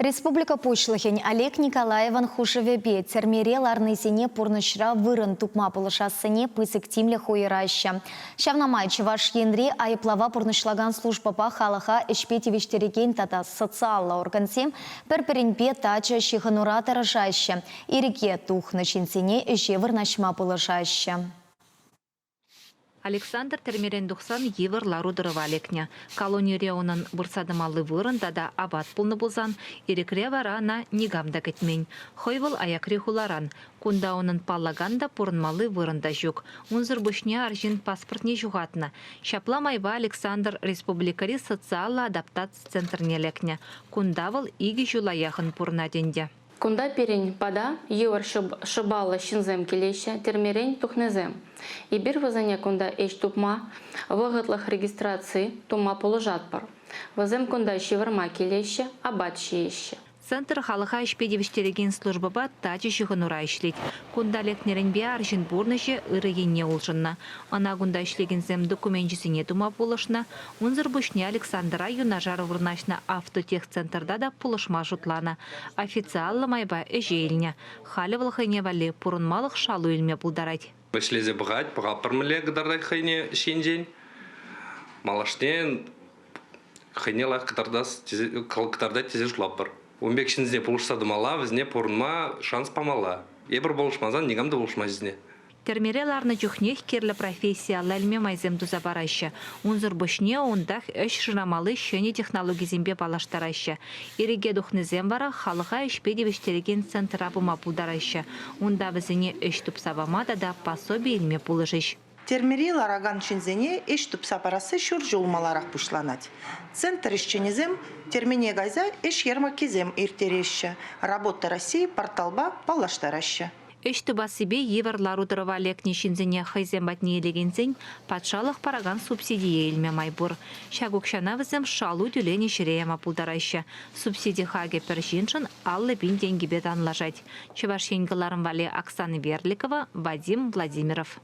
Республика Пуҫлӑхӗн Олег Николаевӑн хушӑвӗпе тӗрмере ларнисене пурнӑҫра вырӑн тупма пулӑшассине пысӑк тимлӗх уйӑраҫҫӗ. Ҫавна май Чӑваш Енри айӑплава пурнӑҫлакан службӑпа халӑха ӗҫпе тивӗҫтерекен тата социаллӑ органсем пӗр-пӗринпе тачӑ ҫыхӑнура тӑрӑшаҫҫӗ, ирӗке тухнӑ ҫынсене ӗҫе вырнаҫма пулӑшаҫҫӗ. Александр тӗрмерен тухсан йывӑр лару-тӑрӑва лекнӗ. Колонире унӑн выртса тӑмалли вырӑн тата апат пулнӑ пулсан, ирӗкре вара ӑна никам та кӗтмен. Хӑй вӑл аякри хуларан. Кунта унӑн паллакан та, пурӑнмалли вырӑн та ҫук. Унсӑр пуҫне арҫын паспортне ҫухатнӑ. Ҫапла майпа Александр республикӑри социаллӑ адаптаци центрне лекнӗ. Кунта вӑл икӗ ҫула яхӑн пурӑнать ӗнтӗ. Кунта пирӗн пата йывӑр шӑпаллӑ ҫынсем килеҫҫӗ, тӗрмерен тухнисем. Эпир вӗсене кунта ӗҫ тупма, вӑхӑтлӑх регистраци тума пулӑшатпӑр. Вӗсем кунта ҫывӑрма килеҫҫӗ, апат ҫиеҫҫӗ. Центр халӑха ӗҫпе тивӗҫтерекен службӑпа тачӑ ҫыхӑнура ӗҫлет. Кунта лекнӗренпе арҫын пурнӑҫӗ ырӑ енне улшӑннӑ. Ӑна кунта ӗҫлекенсем докуменчӗсене тума пулӑшнӑ. Унсӑр пуҫне Александра юнашар вырнаҫнӑ автотехцентрта та пулӑшма шутланӑ. Официаллӑ майпа ӗҫе илнӗ. Халӗ вӑл хӑйне валли пурӑнмалӑх шалу илме пултарать. Ӗҫлесе пӑхать, пӑхатпӑр мӗнле кӑтартать хӑйне ҫинчен. Малашне хӑйне лайӑх кӑтартас тесе, кӑтартать тесе шутлатпӑр. Ун пек ҫынсене пулӑшса тӑмалла, вӗсене пурӑнма шанс памалла. Эпир пулӑшмасан никам та пулӑшмасть вӗсене. Тӗрмере ларнӑ чухнех кирлӗ професси алла илме майсем туса параҫҫӗ. Унсӑр пуҫне унтах ӗҫ шырамалли ҫӗнӗ технологисемпе паллаштараҫҫӗ. Ирӗке тухнисем вара халӑха ӗҫпе тивӗҫтерекен центра пыма пултараҫҫӗ. Унта вӗсене ӗҫ тупса пама тата пособи илме пулӑшӗҫ. Тӗрмере ларакан ҫынсене ӗҫ тупса парасси ҫур ҫул маларах пуҫланать. Центр ӗҫченӗсем тӗрмене кайса ӗҫ ярмарккисем ирттереҫҫӗ, Работа России порталпа паллаштараҫҫӗ. Ӗҫ тупассипе йывӑр лару-тӑрӑва лекнӗ ҫынсене хӑйсем патне илекенсен патшалӑх паракан субсидие илме май пур. Ҫак укҫана вӗсем шалу тӳленӗ ҫӗре яма пултараҫҫӗ. Субсиди хакӗ пӗр ҫыншӑн 50 000 тенкӗпе танлашать. Чӑваш Ен кӑларӑм валли Оксана Верликова, Вадим Владимиров.